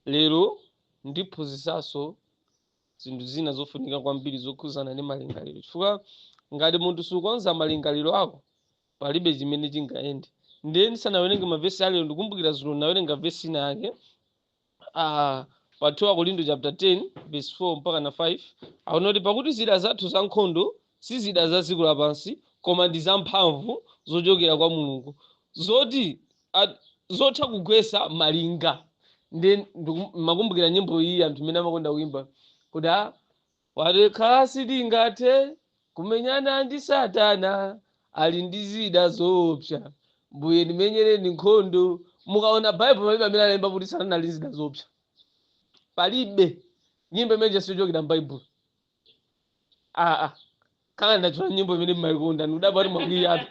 Lero ndiphunzitsanso zinthu zina zofunika kwambiri zokhuzana ndi malingaliro, chifukwa ngati munthu sukonza malingaliro ako, palibe chimene chingayende. Ndiye ndisanawerenge mavesi alero, ndikumbukira dzulo ndinawerenga vesi ina yake pa 2 Akorinto chapter 10 verse 4 mpaka na 5, akunoti, "Pakuti zida zathu za nkhondo si zida za dziko lapansi, koma ndi zamphamvu zochokera kwa Mulungu, zoti zotha kugwetsa malinga." Ndiye makumbukira nyimbo iyi anthu imene amakonda kuimba kuti, "Patekha sitingathe kumenyana ndi Satana, ali ndi zida zoopsa, Mbuye ndimenyereni nkhondo." Mukaona Baibulo, palibe amene analemba kuti Satana ali ndi zida zoopsa, palibe. Nyimbo imene siyochokera m'Baibulo. Aa, kanga ndachula nyimbo imene mmayikonda, ndikudabwa kuti mwakwiyatu.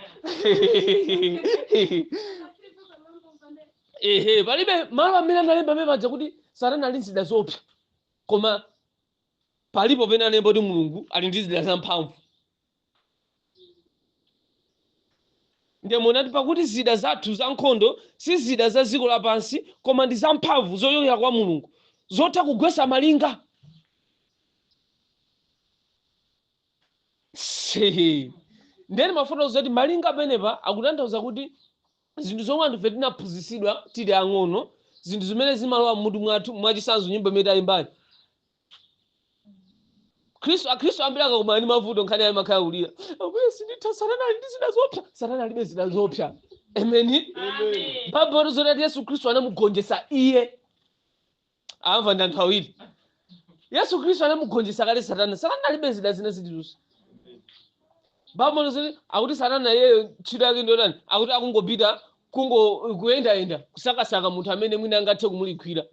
Ehe, palibe malo amene analemba amene paja kuti Satana ali ndi zida zoopsa, koma palipo pene analemba kuti Mulungu ali ndi zida zamphamvu. Ndiye munati, "Pakuti zida zathu za nkhondo si zida za dziko lapansi, koma ndi zamphamvu zochokera kwa Mulungu, zotha kugwetsa malinga." Ndiye ndimafotokoza kuti malinga pamenepa akutanthauza kuti zinthu zomwe anthufe tinaphunzitsidwa tili ang'ono, zinthu zimene zimalowa mmutu mwathu. Mwachitsanzo, nyimbo imene tayimbayi, Akhristu ambiri akakumana ndi mavuto, nkhani yayo imakhala kulira, "Ambuye, sinditha, Satana ali ndi zida zoopsa." Satana alibe zida zoopsa. Ameni. Baibulo zoti Yesu Khristu anamugonjetsa iye. Amva ndi anthu awiri. Yesu Khristu anamugonjetsa kale Satana. Satana alibe zida zina zilizonse. Baibulo zoti akuti Satana iyeyo ntchito yake ndiyotani? Akuti akungopita kungo kuyendayenda kusakasaka munthu amene mwina angathe kumulikhwira.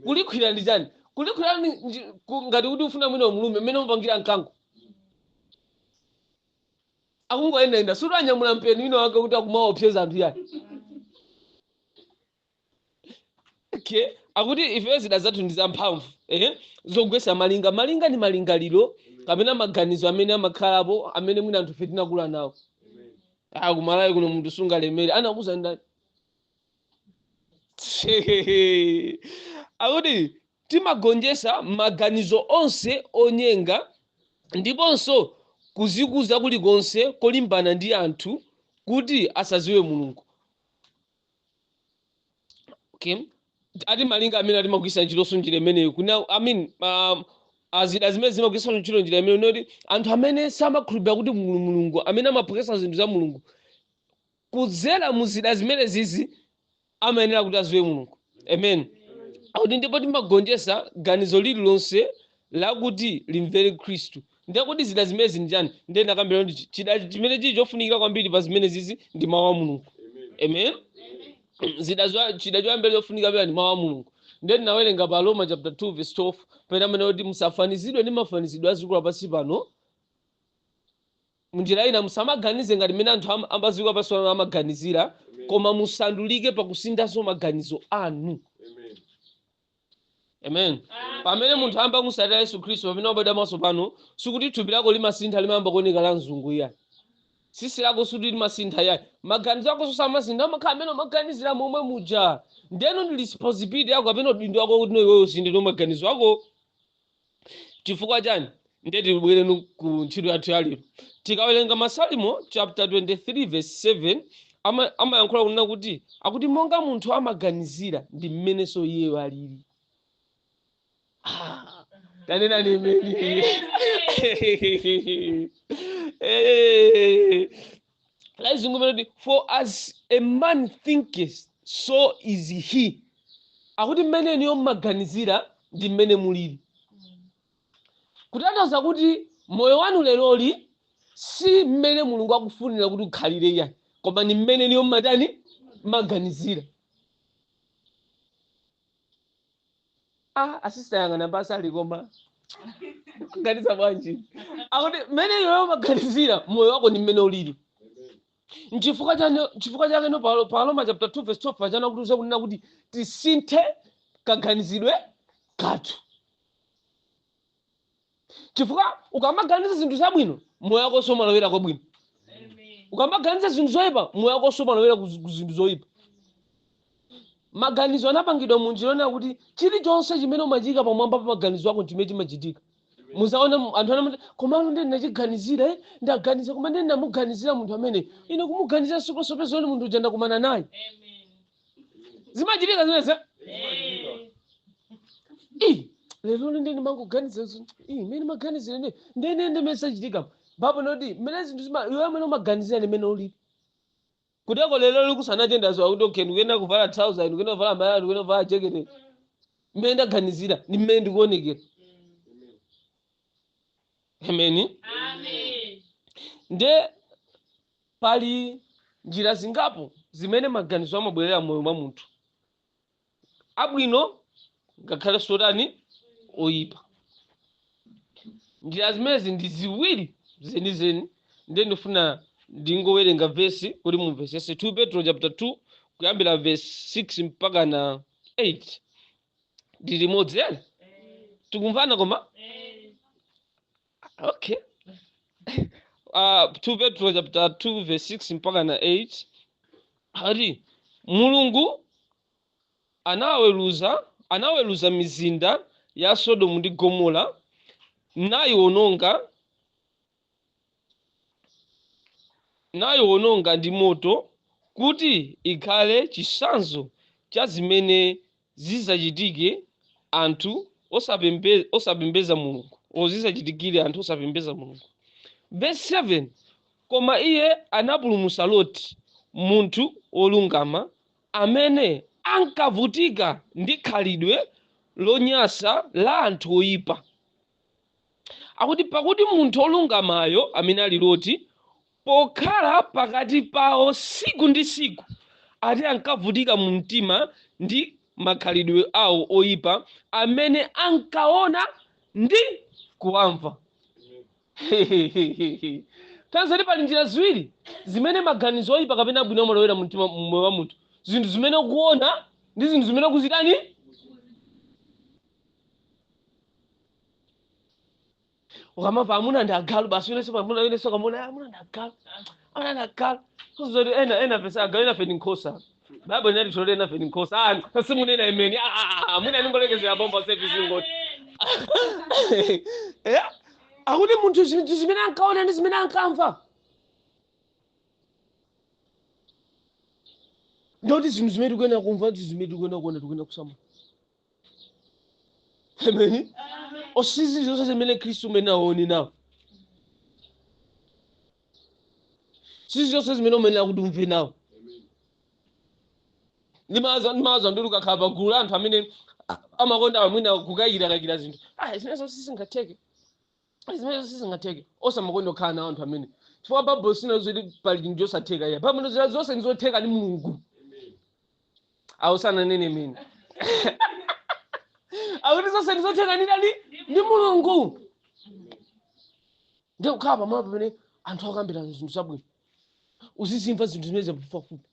Kulikhwira ndi chani? Kulikhwira ni ngati kuti ufuna mwina umulume, mmene umapangira mkango. Akungoyendayenda, suti anyamula mpeni wina wake kuti akumaopseza anthu yani. Okay, akuti ife zida zathu ndi zamphamvu, zogwetsa malinga. Malinga ndi malingaliro kapena maganizo amene amakhalapo, amene mwina anthu ife tinakula nawo. "Kumalawi kuno munthu sungalemere." Anakuuza ndani? Akuti timagonjetsa maganizo onse onyenga ndiponso kuzikuza kulikonse kolimbana ndi anthu kuti asadziwe Mulungu. Okay, ati malinga amene atimagwiritsa ntchitonso njira imeneyo kuna, I mean, azida zimene zimagwiritsa ntchito njira imeneyo, noti anthu amene samakhulupirira kuti Mulungu, amene amaphwekesa zinthu za Mulungu, kudzera mu zida zimene zizi amayenera kuti adziwe Mulungu. Amen. Akuti ndipo timagonjetsa ganizo lililonse lakuti limvere Khristu. Ndiye kuti zida zimenezi ndi chani? Ndiye ndakambira kuti chida chimene chili chofunikira kwambiri pa zimene zizi ndi mawu a Mulungu. Amen. Chida choyambira chofunika pera ndi mawu a Mulungu. Ndiye tinawerenga pa Roma chapter 2 verse 12, pamene amene kuti musafanizidwe ndi mafanizidwe a dziko lapansi pano. Munjira ina, musamaganize ngati mmene anthu a dziko lapansi pano amaganizira, koma musandulike pakusinthanso maganizo anu. Amen. Pamene munthu ayamba kutsatira Yesu Khristu, pamene wabadwa mwatsopano, sikuti thupi lako limasintha, limayamba kuoneka la mzungu iyayi. Tsitsi lako sikuti limasintha iyayi. Maganizo ako samasintha, amakhala amene umaganizira momwe muja. Ndeno ndi responsibility yako kapena udindo wako kuti no iweyo usinthe no maganizo ako. Chifukwa chani? Ndiye tibwerenu ku ntchito yathu ya lero. Tikawerenga Masalimo chapter 23 verse 7, amayankhula kunena kuti, akuti monga munthu amaganizira ndi mmenenso iyeyo alili. Tanena ni imeni. Lachizungu imene kuti, "For as a man thinketh, so is he." Akuti mmene inuyo mmaganizira ndi mmene mulili. Kutanthauza kuti moyo wanu leroli si mmene Mulungu akufunira kuti ukhalire iyayi, koma ni mmene inuyo mmatani? Mmaganizira. Asista yang'ana pasi ali, koma maganiza bwanji? Akuti mmene iweyo umaganizira moyo wako ndi mmene ulili. Nchifukwa chani? Chifukwa chake no pa Roma chapter 2 verse 12 pachana kutiuza kunena kuti tisinthe kaganizidwe kathu, chifukwa ukamaganiza zinthu zabwino, moyo wako umalowera kwabwino. Ukamaganiza zinthu zoyipa, moyo wako umalowera ku zinthu zoyipa. Maganizo anapangidwa munjira yonena kuti chilichonse chimene umachika pamwamba pa maganizo ako chimene chimachitika. Muzaona anthu anamati, komano ndi ndinachiganizira, ndaganiza, koma ndi ndinamuganizira munthu amene ine kumuganizira siku losopeza munthu uja ndakumana naye. Zimachitika zimenezi. Ii, lero ndi ndimangoganiza, ii, mmene maganizira ndi ndene ndimene sachitika papo noti mmene zinthu zima iwe amene umaganizira ndimene ulili kuteko. Lero likusanache ndaziwa kuti okay, ndikuyenda kuvala trouser, ndikuyenda kuvala malaya, ndikuyenda kuvala jacket. Mmene ndaganizira ndi mmene ndikuonekera. Ameni. Nde pali njira zingapo zimene maganizo amabwerera moyo mwa munthu, abwino ngakhale sotani oyipa. Njira zimenezi ndi ziwiri zenizeni. Ndiye ndifuna ndingowerenga vesi kuti mumvesese, 2 Petro chapter 2 kuyambira verse 6 mpaka na 8. Ndi limodzi ere tikumvana koma okay. 2 Petro chapter 2 verse 6 mpaka na 8 ati Mulungu anaweruza mizinda ya Sodomu ndi Gomora nayiwononga ndi moto, kuti ikhale chitsanzo cha zimene zizachitike anthu osapembeza Mulungu, o zizachitikire anthu osapembeza Mulungu. Verse 7, koma iye anapulumutsa Loti, munthu wolungama amene ankavutika ndi khalidwe lonyasa la anthu oyipa. Akuti pakuti munthu wolungamayo, amene ali Loti, pokhala pakati pawo siku ndi siku, ati ankavutika mu mtima ndi makhalidwe awo oyipa amene ankaona ndi kuwamva. Tanzani, pali njira ziwiri zimene maganizo oyipa kapena abwino amalowera mumtima mmoyo wa munthu: zinthu zimene ukuona ndi zinthu zimene ukuzitani. Ukamamva amuna ndi agalu basi, unenso amuna, unenso kamuna, amuna ndi agalu, amuna ndi agalu. Zoti ena pesa agalu, ena fe ndi nkhosa. Bible inati tole ena fe ndi nkhosa. Ah, simunena imeni. Ah, ah, ah, mwina ningolekezera bomba service ngoti akuti munthu zinthu zimene ankaona ndi zimene ankamva, ndoti zinthu zimene tikuyenera kumva ndi zimene tikuyenera kuona, tikuyenera kusamala. Ameni. Osizi zonse zimene Khristu umene aone nawo, sizi zonse zimene umenera kuti umve nawo. Ndimaza ndiri ukakhala pa gulu la anthu amene amakonda amwina kukayikira zinthu, ah, zimenezo sizingatheke, zimenezo sizingatheke, osamakonda kukhala nawo anthu amene, chifukwa Baibulo sinazoti pali chinthu chosatheka iya. Baibulo zonse ndizotheka ndi Mulungu. Awo sananene mene akuti zonse ndizotheka ndi ndani? Ndi Mulungu. Ndiye kukhala pamalo pamene anthu akukambirana zinthu zabwino, uzizimva zinthu zimene zapafupifupi.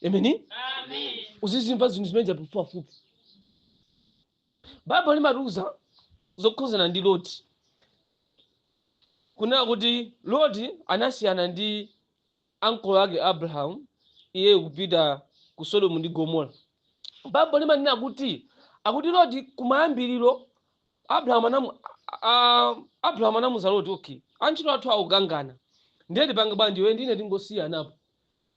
Ameni. Uzizimva zinthu zimene zapafupifupi. Baibulo limatiuza zokhuzana ndi Loti, kunena kuti Loti anasiyana ndi ankolo ake Abrahamu, iye kupita ku Sodomu ndi Gomora. Baibulo limanena kuti akuti Loti kumayambiriro Abrahamu anamuza Loti, "Okay, antchito athu akukangana, ndiye tipange bwanji? Iwe ndine tingosiyanapo."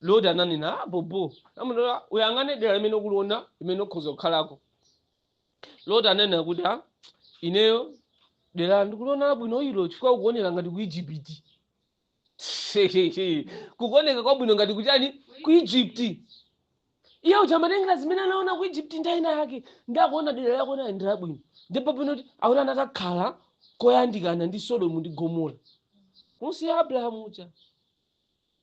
Loti ananena, "Ah, bobo." Amunena, "Uyang'ane dera limene ukuliona limene ukhoza kukhalako." Loti ananena kuti, "Ah, ineyo dera ndikuliona labwino ilo, chifukwa ukuoneka ngati ku Egypt, kukuoneka kwabwino ngati kuchani, ku Egypt." Iye uja amatengera zimene anaona ku Egypt nthawi ina yake, ndakuona dera lakuona ndi labwino, ndipo bwino kuti akuti anakakhala koyandikana ndi Sodomu ndi Gomora, kumusiya Abrahamu uja.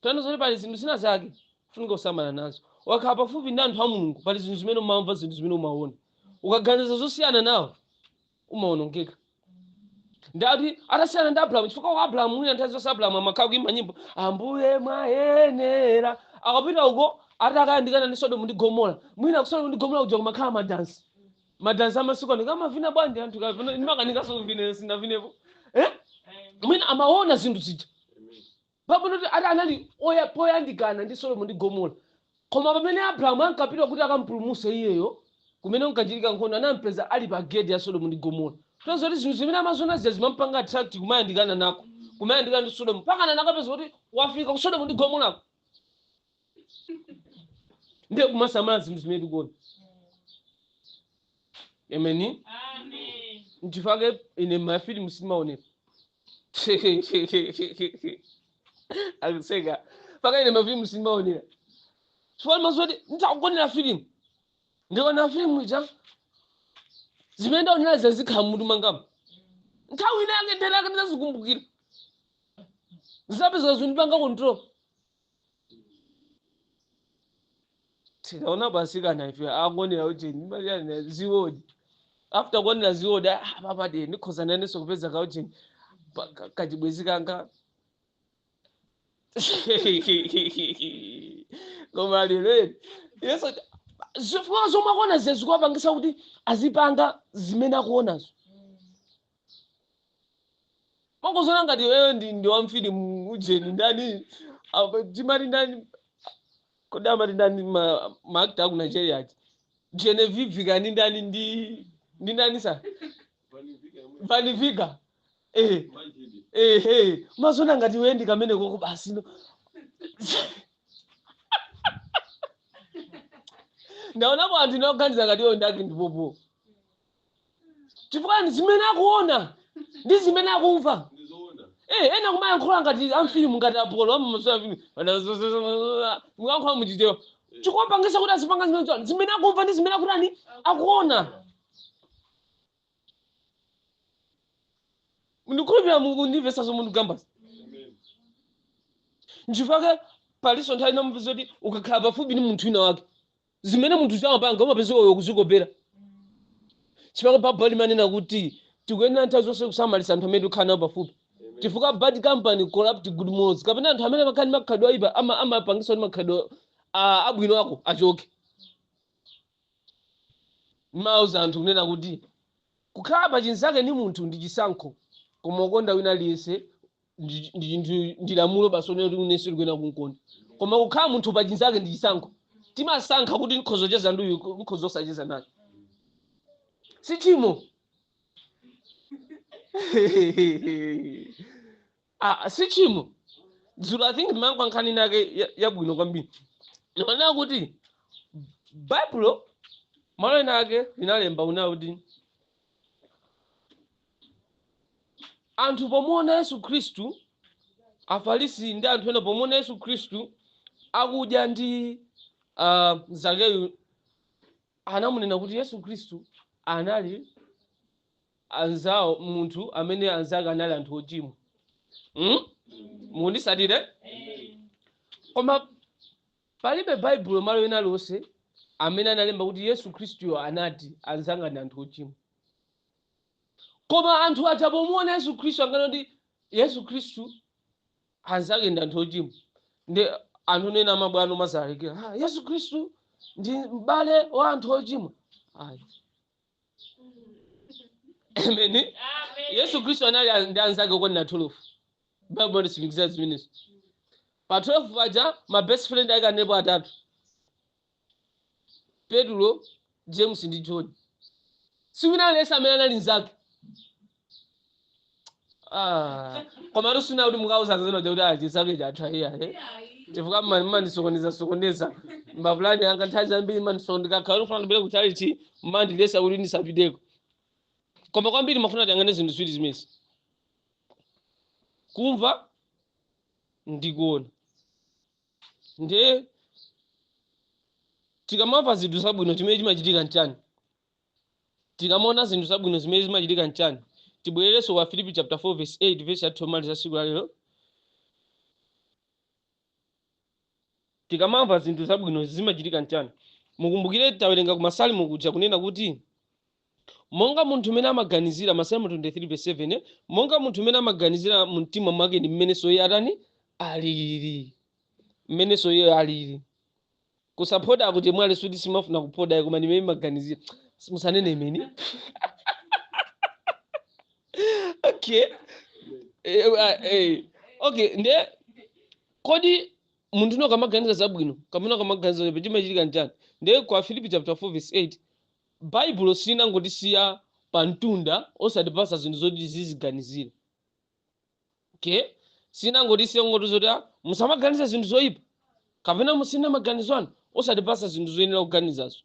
Tano zoti pali zinthu zina zake funika kusamala nazo. Wakhala pafupi ndi anthu a Mulungu, pali zinthu zimene umamva, zinthu zimene umaona. Ukaganiza zosiyana nawo, umawonongeka. Ndati atasiyana ndi Abrahamu, chifukwa kwa Abrahamu mwina nthawi zonse Abrahamu amakhala kuimba nyimbo, "Ambuye mwayenera." Akapita uko, atakayandikana ndi Sodomu ndi Gomora, mwina ku Sodomu ndi Gomora kuja kumakhala madansi, madansi amasiku ano kamavina bwanji anthu kapena ndimakanikanso kuvina, sinavinepo, eh? Mwina amaona zinthu zija pabwino kuti ati anali poyandikana ndi Sodomu ndi Gomora. Koma pamene Abrahamu ankapita kuti akampulumutse iyeyo, kumene kunkachitika nkhondo, anampeza ali pa gate ya Sodomu ndi Gomora. Kutanthauza kuti zinthu zimene amaziona zija zimampanga attract kumayandikana nako, kumayandikana ndi Sodomu, mpakana anakapeza kuti wafika ku Sodomu ndi Gomorako. Ndiye kumasamala zinthu zimene tikuona. Ameni. Amen. Nchifukwa ine mafilimu sindimaonera. Akuseka. Paka ine mafilimu sindimaonera. Chifukwa ndimadziwa kuti nditakuonera filimu, ndikaonera filimu ija, zimene ndaonera zija zikhala mmutu mwangamu. Nthawi ina yake nthawi yake ndizazikumbukira. Zizapezeka zikundipanga control. Tikaona asikana ife akuonera ujeni, ndimalira ziwodi. After kuonera ziwodi, papa de ndikhoza nanenso kupeza ka ujeni, kachibwenzi kanga. Koma lero Yesu zifukwa zomwe akuona zija zikuwapangisa kuti azipanga zimene akuonazo. Makuzona ngati wewe ndi wamfilimu ujeni ndani, apa, timati ndani, kodi amati ndani ma actor aku Nigeria aja? Genevieve kani ndani ndi ndani sa? Van Viga. Mazona ngati wewe ndi kamene koko basi no. Ndaonapo anthu inoganiza ngati iwo ndake ndipopo. Chifukwa ndi zimene akuona ndi zimene akumva. Ena kumayankhula ngati amfilimu ngati Apollo, amamasula filimu. Muyankhula muchichewa. Chikuwapangisa kuti azipanga zimene zimene zimene akumva ndi zimene akutani akuona. Ndikhulupirira mukundimvetsa zomwe ndikugamba. Nchifukwa palinso nthawi ina mupeza kuti ukakhala pafupi ndi munthu wina wake, zimene munthu amapanga umapeza iwe kuzikopera. Chifukwa Baibulo limanena kuti tikuyenera nthawi zonse kusamalitsa anthu amene tikukhala nawo pafupi. Chifukwa bad company corrupt good morals, kapena anthu amene amakhala ndi makhalidwe oyipa amapangisa kuti makhalidwe abwino ako achoke. Ndimawuza anthu kunena kuti kukhala pa chinzake ndi munthu ndi chisankho, koma kukonda wina aliyense ndi lamulo basi onena kuti unenso likuyenera kumkonda. Koma kukhala munthu pa chinzake ndi chisankho. Timasankha kuti nkhozo cheza ndi uyu, nkhozo osacheza naye. Si tchimo. Si tchimo. Dzulo I think ndimayankha nkhani inake yabwino kwambiri. Ndimanena kuti Baibulo malo ena ake linalemba kunena kuti anthu pomuona Yesu Khristu, Afarisi ndi anthu ena pomuona Yesu Khristu akudya ndi Zakeyu, anamunena kuti Yesu Khristu anali anzawo, munthu amene anzake anali anthu ochimwa. Mukundisatire? Koma palibe Baibulo malo ena aliwonse amene analemba kuti Yesu Khristuyo anati anzanga ndi anthu ochimwa. Koma anthu aja pomuona Yesu Khristu ankanena kuti Yesu Khristu anzake ndi anthu ochimwa. Ndi anthu ena amabwana omazalalikira, Yesu Khristu ndi m'bale wa anthu ochimwa. Ayi. Amen. Amen. Yesu Khristu anali ndi anzake okwanira 12. Baibulo limatsimikizira zimenezo. Pa 12 paja ma best friend ake analipo atatu. Petro, James ndi John. Si wina aliyense amene anali mnzake. Koma tusina kuti mukauza zino kuti chinzake chathu ayi, ayi. Chifukwa mmandisokoneza sokoneza. Mapulani anga nthawi zambiri mmandisokoneza. Ndikakhala ndikufuna ndipite ku church, mmandilesa kuti ndisapiteko. Koma kwambiri mafuna tiyang'ane zinthu ziwiri zimenezi. Kumva ndi kuona. Ndiye tikamamva zinthu zabwino chimene chimachitika nchani? Tikamaona zinthu zabwino zimene zimachitika nchani? Tibwererenso kwa Filipi chapter 4 verse 8, verse yathu yomaliza tsiku la lero. Tikamamva zinthu zabwino zimachitika nchani? Mukumbukire tawerenga ku Masalimo kuja kunena kuti monga munthu mmene amaganizira, Masalimo 23 verse 7, monga munthu mmene amaganizira mu mtima mwake ndi mmenenso iye atani alili. Mmenenso iye alili. Kusaphoda akuti mwale suti simafuna kuphoda koma ndimene maganizira. Musanene imeni. Okay. Okay, nde kodi Munthu ino akamaganiza zabwino kapena akamaganiza zoyipa, chimachitika nchani? Ndiye kwa Filipi chapter 4 verse 8, Baibulo silinangotisiya pa mtunda osatipasa zinthu zoti tiziziganizira. Okay, silinangotisiya ngoti zoti, ah, musamaganize zinthu zoyipa kapena musinthe maganizo anu, osatipasa zinthu zoyenera kuganizazo.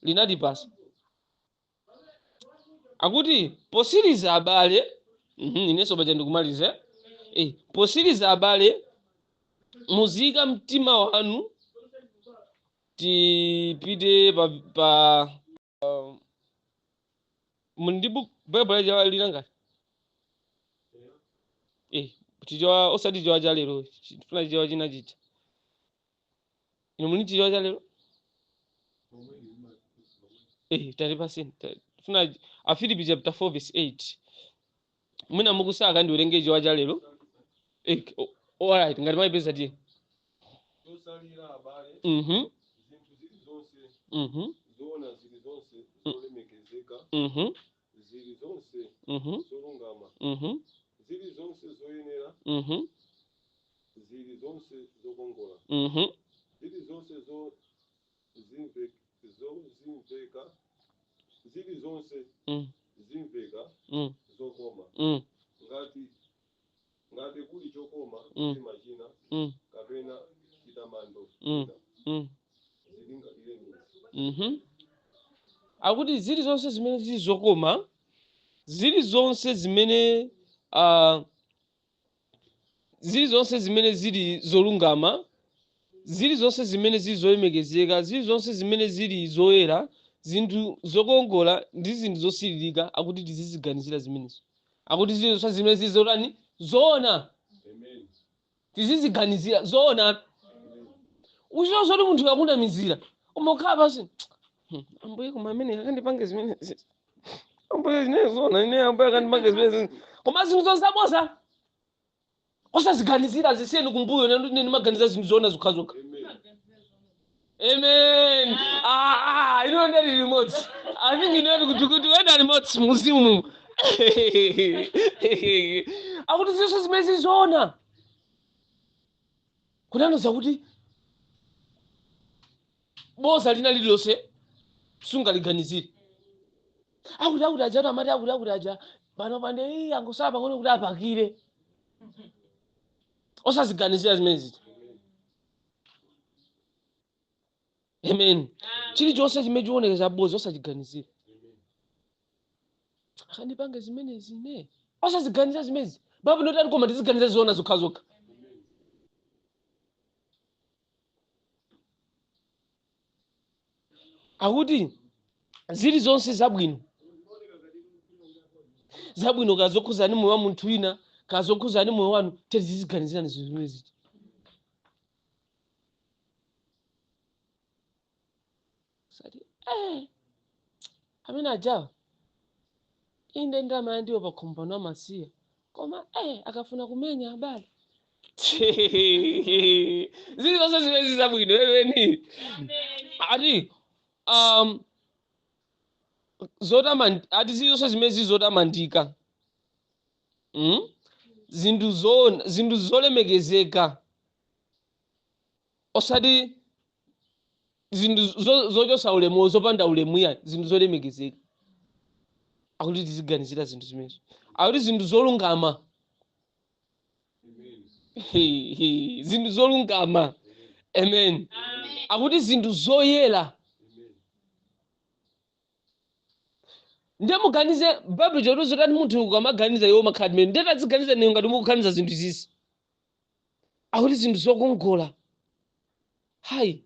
Linatipasa. Akuti posiriza abale, inenso paja ndikumaliza, eh? Posiriza abale, muziyika mtima wanu. Tipite pa muli ndi buku Baibulo la lina ngati Chichewa, osati Chichewa cha lero, tifuna Chichewa china chicha. Inu muli Chichewa cha lero? Talipaseni. Tifuna Afilipi chapter 4 verse 8. Mwina mukusaka, ndiwerenge Chichewa cha lero. Alright, ngati mwayipeza, tiye. Chosalira abale, zinthu zilizonse zoona, zilizonse zolemekezeka, zilizonse zolungama, zilizonse zoyenera, zilizonse zokongola, zilizonse zozimveka, zilizonse zimveka zokoma, ngati kuli chokoma mtima china kapena chitamando china, zilingalireni izi. Akuti zilizonse zimene zili zokoma, zilizonse zimene zili zolungama, zilizonse zimene zili zolemekezeka, zilizonse zimene zili zoyera, zinthu zokongola ndi zinthu zosiririka, akuti tiziziganizira zimenezo. Akuti zilizonse zimene zili zotani? Zoona. Amen. Tiziziganizira zoona. Amen. Uziwa zoti munthu akunamizira, umakhala pasi, "Ambuye, koma amene akandipange zimene, Ambuye, ine zoona, ine Ambuye akandipange zimene?" Koma zinthu zonse zaboza osaziganizira, zisiyeni kumbuyo. Ine ndimaganiza zinthu zoona zokhazokha. Amen. Amen. Ah, ah, ino ndali limodzi. I think ino kuti wenda limodzi muzimu. Akuti zonse zimene zizoona, kunanoza kuti boza lina lililonse sungaliganizire. Akuti aja amati akuti aja pano pande iyi angosala pang'ono kuti apakire, osaziganizira zimene zija. Amen. Chilichonse chimene chioneka chaboza, osachiganizira. Akandipange zimenezi ine, osaziganiza zimenezi. Babu ndotani? Koma tiziganiza zoona zokhazokha. Akuti zilizonse zabwino, zabwino kazokhuzani moyo wa munthu wina, kazokhuzani moyo wanu, tiziziganizirani zinthu zimenezi. Sati amene ajawa inde ndalama yandiwo pakhomo pano amasiya, koma akafuna kumenya abale. Zilizonse zimene zabwino eni ati ati zilizonse zimene zili zotamandika, Zinthu zoona, zinthu zolemekezeka, osati zinthu zochosa ulemu, zopanda ulemu ya, zinthu zolemekezeka. Akuti tiziganizira zinthu zimenezo. Akuti zinthu zolungama. Amen. Zinthu zolungama. Amen. Akuti zinthu zoyera. Ndiye muganize, Baibulo chotizo tati munthu ukamaganiza iwo makhala timene, ndiye taziganiza niyo ngati mukuganiza zinthu izizi. Akuti zinthu zokongola, hayi,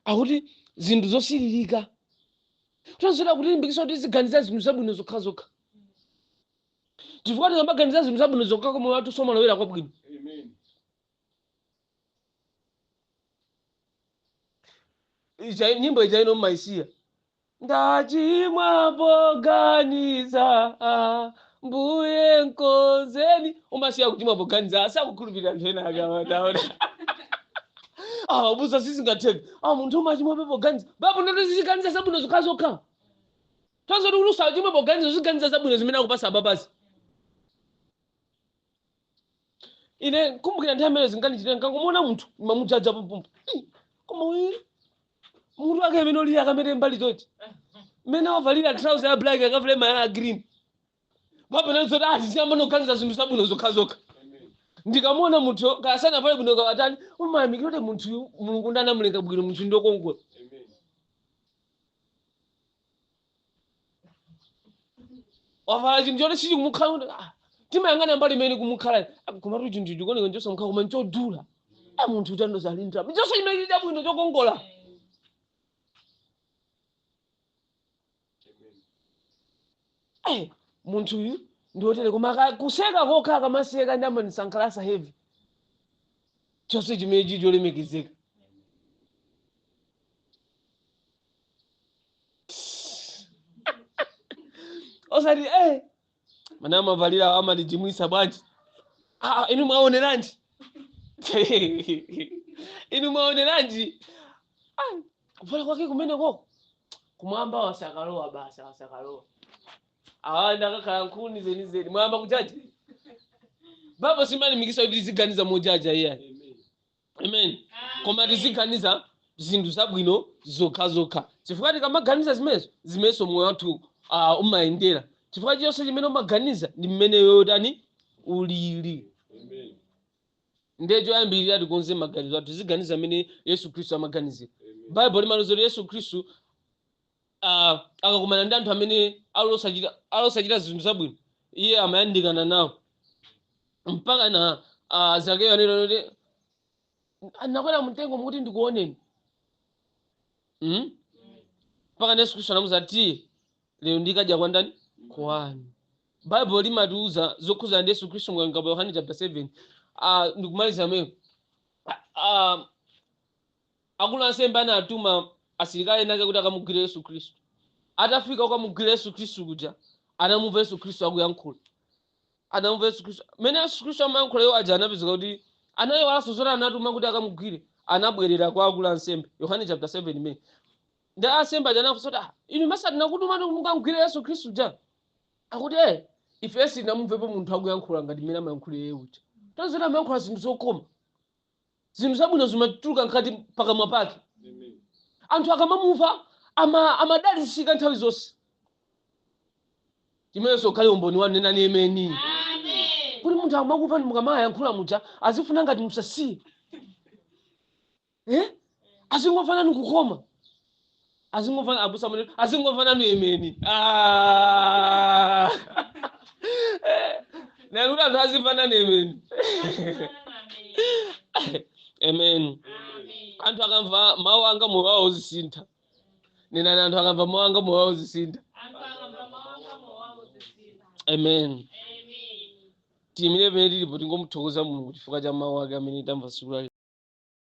akuti zinthu zosiririka. Kutanzota kuti limbikitsa kuti tiziganiza zinthu zabwino zokhazokha, chifukwa tikamaganiza zinthu zabwino zokha, moyo wathu somalowera kwabwino. Amen. Ija nyimbo ija ino mmaisiya, "Ndachimwa poganiza, ah, Mbuye nkonzeni." Umasiya kuchimwa poganiza, asakukhulupirira anthu ena ake amataona, ah, busa, sizingatheke, ah, munthu umachimwa poganiza. Babu ndoto ziziganiza zabwino zokhazokha. Tanzoti kuti usachimwe poganiza, uziganiza zabwino zimene akupasa ababazi. Ine kumbukira nthawi imene zinkandichitika, nkangomuona munthu mamujaja pompompo. Ih, koma uyu mutu wake imene ulili akamete mbali chonchi, mmene wavalira trouser ya black, akavale malaya ya green, papena zoti aziyamba noganiza zinthu zabwino zokhazokha. Ndikamuona munthu kasanavale bwino kawatani, umayamikira kuti munthuyu Mulungu ndi anamulenga bwino, munthu ndiokongola. Wavala chinthu choti sichikumukhala kuti timayang'ana mbali imene kumukhala. Komatu chinthu chikuoneka nchosamukhala koma nchodula. Munthu utandoza ali ndalama chonse chimene chili chabwino chokongola. Munthuyu ndi wotere, koma kuseka kokha akamaseka ndi amandisangalatsa heavy, chonse chimene chili cholemekezeka. Osati mana amavalira amatichimwisa bwanji. Inu mwaoneranji? Inu mwaoneranji? Kuvala kwake kumeneko kumwamba wasakalowa basa, wasakalowa awa ndakakhala nkhuni zenizeni. Mwayamba kujaja. Baba simalimikisa kuti tiziganiza mojaja iyayi. Amen. Koma tiziganiza zinthu zabwino zokhazokha, chifukwa tikamaganiza zimenezo, zimenso moyo wathu umayendera, chifukwa chonse chimene umaganiza ndi mmene yotani ulili. Ndiye choyambirira tikonze maganizo athu, tiziganiza mmene Yesu Khristu amaganizira. Baibulo limaloza kuti Yesu Khristu akakumana ndi anthu amene alosachita zinthu zabwino, iye amayandikana nawo mpaka na Zakeyo anena kuti nakwera mtengo mukuti ndikuoneni. Mpaka Yesu Khristu anamuza tiye lero ndikadya kwa ndani? Kwanu. Baibulo limatiuza zokhuzana ndi Yesu Khristu mu Yohane chapter 7. Ndikumaliza amene akulu ansembe anatuma asilikali ena kuti akamugwire Yesu Khristu. Atafika kukamugwira Yesu Khristu kuja, anamumva Yesu Khristu akuyankhula. Anamumva Yesu Khristu mmene Yesu Khristu amayankhula, iwo aja anapezeka kuti anayiwalanso zoti anatuma kuti akamugwire, anabwerera kwa akulu ansembe. Yohane chapter 7 imene ndi ansembe aja anafunsa kuti inu masati nakutumani kuti mukamugwire Yesu Khristu ja? Akuti ife sitinamumvepo munthu akuyankhula ngati mmene amayankhulira iye uja. Tanzoti amayankhula zinthu zokoma, zinthu zabwino zimatuluka mkati pakamwa pake. Anthu akamamumva amadalitsika nthawi zonse. Chimenenso ukhale umboni wanu, nenani ameni. Kuti munthu amakumva mukamayankhula muja azifuna ngati musasiye, Azingomva nanu kukoma, azingomva abusa amene azingomva nanu ameni. Nani kuti anthu azimva nanu ameni. Amen. Anthu akamva mawu anga moyo wawo uzisintha. Nenani, anthu akamva mawu anga moyo wawo uzisintha. Amen. Tiyimire pamene tilipo, tingomuthokoza Mulungu chifukwa cha mawu ake amene tamva tsiku la lero.